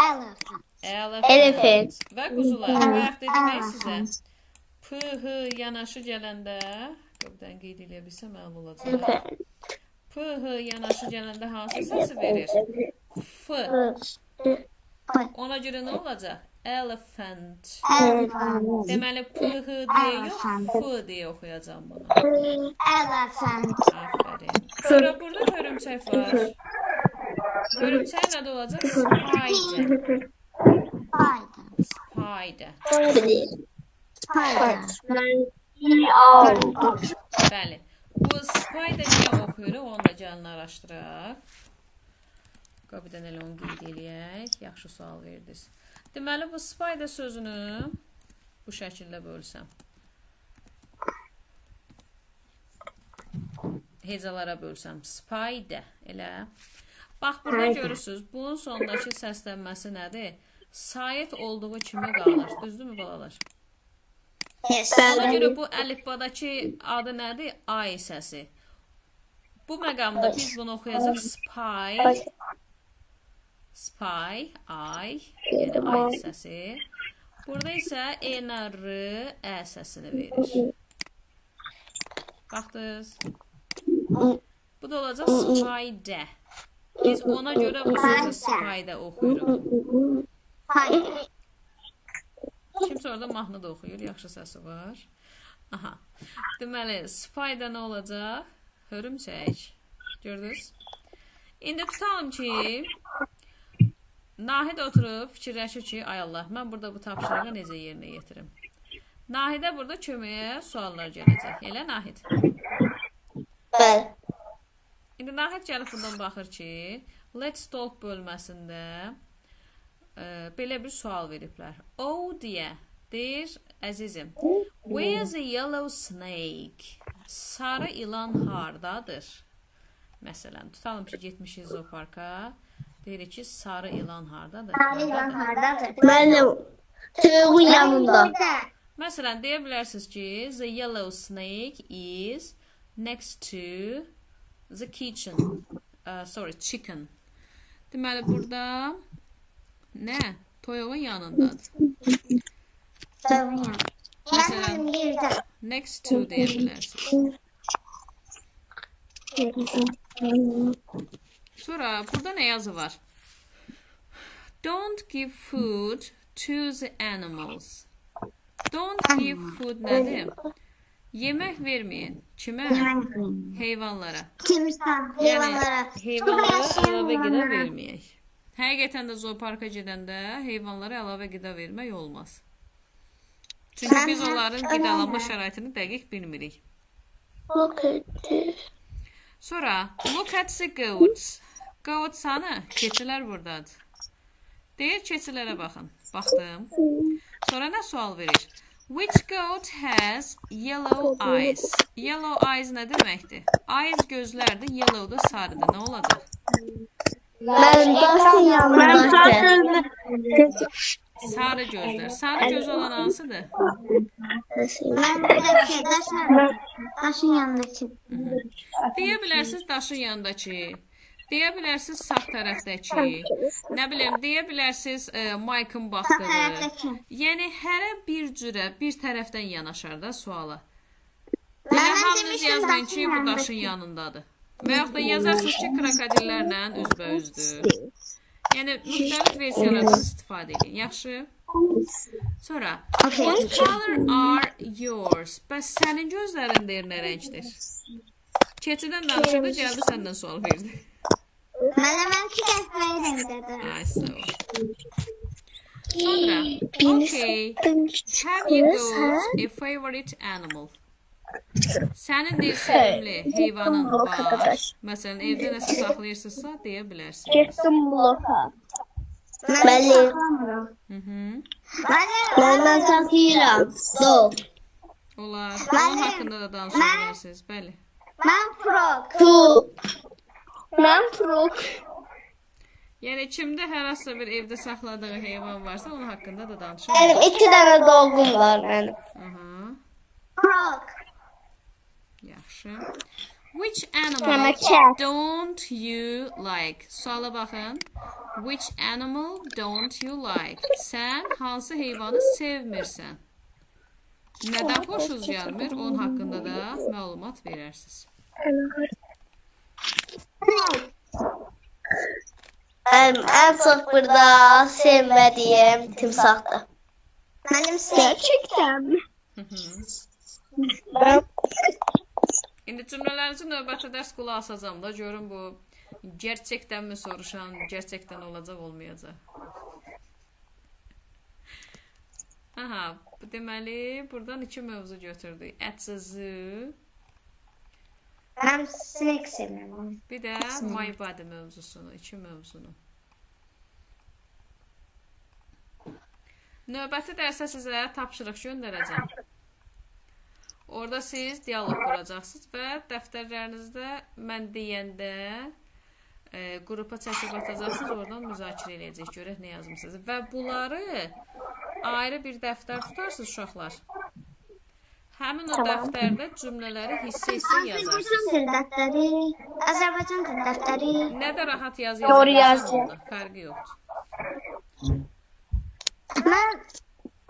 Elephant. Elephant. Elephant. Və quzular. Bayaq dedim sizə. P, H yanaşı gələndə, qıbdan qeyd eləyə bilsəm əla olacaq. P, H yanaşı gələndə hansı səsi verir? F. Ona görə nə olacaq? Elephant. Elephant. Deməli, P, H deyə yox, F deyə oxuyacağam bunu. Elephant. Aferin. Sonra burada hörümçək var. Hörümçəyin adı olacaq spider. Spider. Spider. Spider. Bəli. Bu spider niyə oxuyuruq? Onu da gəlin araşdıraq. Qoy bir dənə elə onu qeyd eləyək. Yaxşı sual verdiniz. Deməli, bu spider sözünü bu şəkildə bölsəm. Hecalara bölsəm. Spider. Elə. Bax, burada görürsünüz. Bunun sonundakı səslənməsi nədir? Sayət olduğu kimi qalır. Düzdürmü, balalar? Ona görə bu əlifbadakı adı nədir? Ay səsi. Bu məqamda biz bunu oxuyacaq. Spy, spy, ay, yəni ay səsi. Burada isə E ilə R, Ə səsini verir. Baxdınız. Bu da olacaq spider. Biz ona görə bu sözü spider oxuyuruq. Kimsə orada mahnı da oxuyur, yaxşı səsi var. Aha. Deməli, spider nə olacaq? Hörümçək. Gördünüz? İndi tutalım ki, Nahid oturub fikirləşir ki, ay Allah, mən burada bu tapşırığı necə yerinə yetirim? Nahidə burada köməyə suallar gələcək. Elə, Nahid? Bəli. İndi Nahid gəlib buradan baxır ki, Let's Talk bölməsində belə bir sual veriblər. O deyə, deyir, əzizim, where's the yellow snake? Sarı ilan hardadır? Məsələn, tutalım ki, getmişik zooparka. Deyirik ki, sarı ilan hardadır? Sarı ilan hardadır? Müəllim, toyuğun yanında. Məsələn, deyə bilərsiniz ki, the yellow snake is next to the kitchen. Sorry, chicken. Deməli, burada nə? Toyuğun yanındadır. Məsələn, next to deyə bilərsiniz. Sonra burada nə yazı var? Don't give food to the animals. Don't give food nədir? Yemək verməyin. Kimə? Heyvanlara. Timsah, heyvanlara. Yəni, heyvanlara əlavə qida verməyək. Həqiqətən də zooparka gedəndə heyvanlara əlavə qida vermək olmaz. Çünki biz onların qidalanma şəraitini dəqiq bilmirik. Look at this. Sonra look at the goats. Goats hanı? Keçilər buradadır. Deyir keçilərə baxın. Baxdım. Sonra nə sual verir? Which goat has yellow eyes? Yellow eyes nə deməkdir? Eyes gözlərdir, yellow da sarıdır. Nə olacaq? Mənim daşın yanındakı. Sarı gözlər. Sarı göz olan hansıdır? Məndəki daşın yanındakı. Deyə bilərsiniz daşın yanındakı. Deyə bilərsiniz sağ tərəfdəki. Nə bilim, deyə bilərsiniz Mike'ın baxdığı. Tərəfdəki. Yəni hərə bir cürə, bir tərəfdən yanaşar da suala. Elə Mən hamınız demişdim yazmayın ki, daşın bu daşın yanındakı. yanındadır. Və yaxud da yazarsınız ki, krokodillərlə üzbəüzdür. Yəni müxtəlif versiyalardan istifadə edin. Yaxşı? Sonra, what color are yours? Bəs sənin gözlərin deyir nə rəngdir? Keçidən danışırdı, gəldi səndən sual verdi. Mənimki qəhvəyi rəngdədir. Ay, sağ ol. Sonra, okay, have you got a favorite animal? Sənin deyir sevimli heyvanın var. Məsələn, evdə nəsə saxlayırsınızsa, deyə bilərsiniz. Getdim bloka. Bəli. Mən saxlayıram. Dog. Olar. Onun haqqında da danışa bilərsiniz. Bəli. Mən frog. Two. Mən frog. Yəni, kimdə hər hansısa bir evdə saxladığı heyvan varsa, onun haqqında da danışa Mənim bilərsiniz. 2 dənə dogum var mənim. Aha, Frog. yaxşı. Which animal cat. don't you like? Suala baxın. Which animal don't you like? Sən hansı heyvanı sevmirsən? Nədən xoşunuz gəlmir? Onun haqqında da məlumat verərsiniz. Mənim ən çox burada sevmədiyim timsahdır. Mənim snake. Gerçekten mi? İndi cümlələrinizi növbəti dərs qulaq asacağam da, görüm bu gerçəkdənmi soruşan, gerçəkdən olacaq, olmayacaq. Aha, deməli, buradan iki mövzu götürdük. At the zoo, Mən snake sevirəm. bir də my body mövzusunu, iki mövzunu. Növbəti dərsə sizə tapşırıq göndərəcəm. Orada siz dialoq quracaqsınız və dəftərlərinizdə mən deyəndə qrupa çəkib atacaqsınız, oradan müzakirə eləyəcək, görək nə yazmısınız. Və bunları ayrı bir dəftər tutarsınız uşaqlar. Həmin o dəftərdə cümlələri hissə-hissə yazarsınız. Azərbaycan dil dəftəri, Azərbaycan dil dəftəri. Nə də rahat yazı Doğru yaza bilərsən yazı. onda, fərqi yoxdur. Mən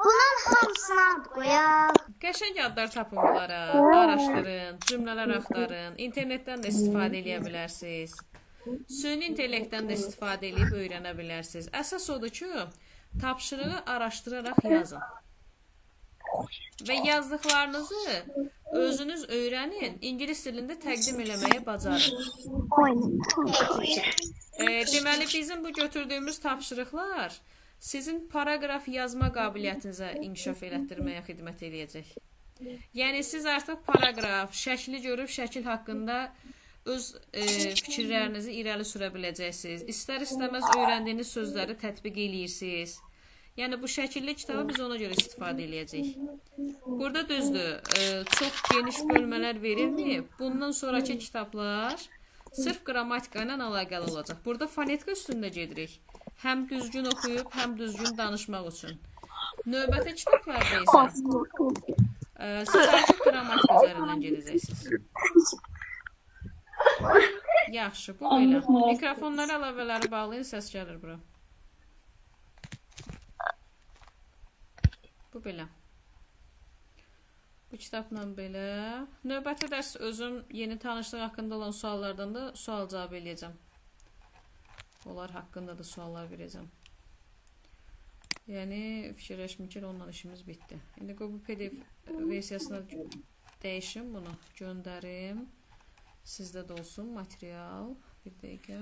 bunun hamısına ad qoyaq. Qəşəng adlar tapın bunlara, araşdırın, cümlələr axtarın, internetdən də istifadə eləyə bilərsiniz. Süni intellektdən də istifadə eləyib öyrənə bilərsiniz. Əsas odur ki, tapşırığı araşdıraraq yazın. Və yazdıqlarınızı özünüz öyrənin, ingilis dilində təqdim eləməyə bacarın. Deməli, bizim bu götürdüyümüz tapşırıqlar sizin paraqraf yazma qabiliyyətinizə inkişaf elətdirməyə xidmət eləyəcək. Yəni, siz artıq paraqraf, şəkli görüb şəkil haqqında öz fikirlərinizi irəli sürə biləcəksiniz. İstər-istəməz öyrəndiyiniz sözləri tətbiq eləyirsiniz. Yəni, bu şəkilli kitabı biz ona görə istifadə eləyəcəyik. Burada düzdür, çox geniş bölmələr verilməyib. Bundan sonraki kitablar sırf qrammatika ilə əlaqəli olacaq. Burada fonetika üstündə gedirik. Həm düzgün oxuyub, həm düzgün danışmaq üçün. Növbəti kitablarda isə siz artıq qrammatika üzərindən gedəcəksiniz. Yaxşı, bu belə. Mikrofonlara əlavələri bağlayın, səs gəlir bura. Bu belə. Bu kitabla belə. Növbəti dərs özüm yeni tanışlıq haqqında olan suallardan da sual cavab eləyəcəm. Onlar haqqında da suallar verəcəm. Yəni, fikirləşmir ki, onunla işimiz bitdi. İndi qoy bu PDF versiyasına dəyişim bunu, göndərim. Sizdə də olsun material. Bir dəqiqə.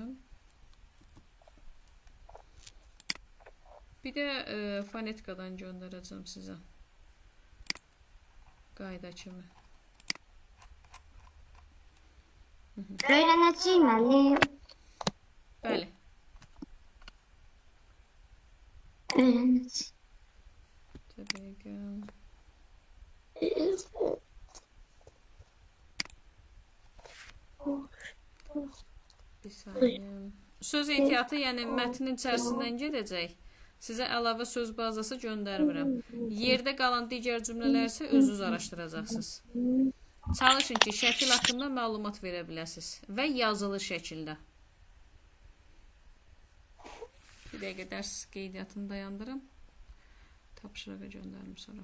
Bir də fonetikadan göndərəcəm sizə. Qayda kimi. Öyrənəcəyik müəllim. Bəli. Öyrənəcəyik. Dəqiqə. Bir saniyə. Söz ehtiyatı, yəni mətnin içərisindən gedəcək. Sizə əlavə söz bazası göndərmirəm. Yerdə qalan digər cümlələri isə özünüz araşdıracaqsınız. Çalışın ki, şəkil haqqında məlumat verə biləsiniz və yazılı şəkildə. Bir dəqiqə dərs qeydiyyatını dayandırım. Tapşırığı göndərim sonra.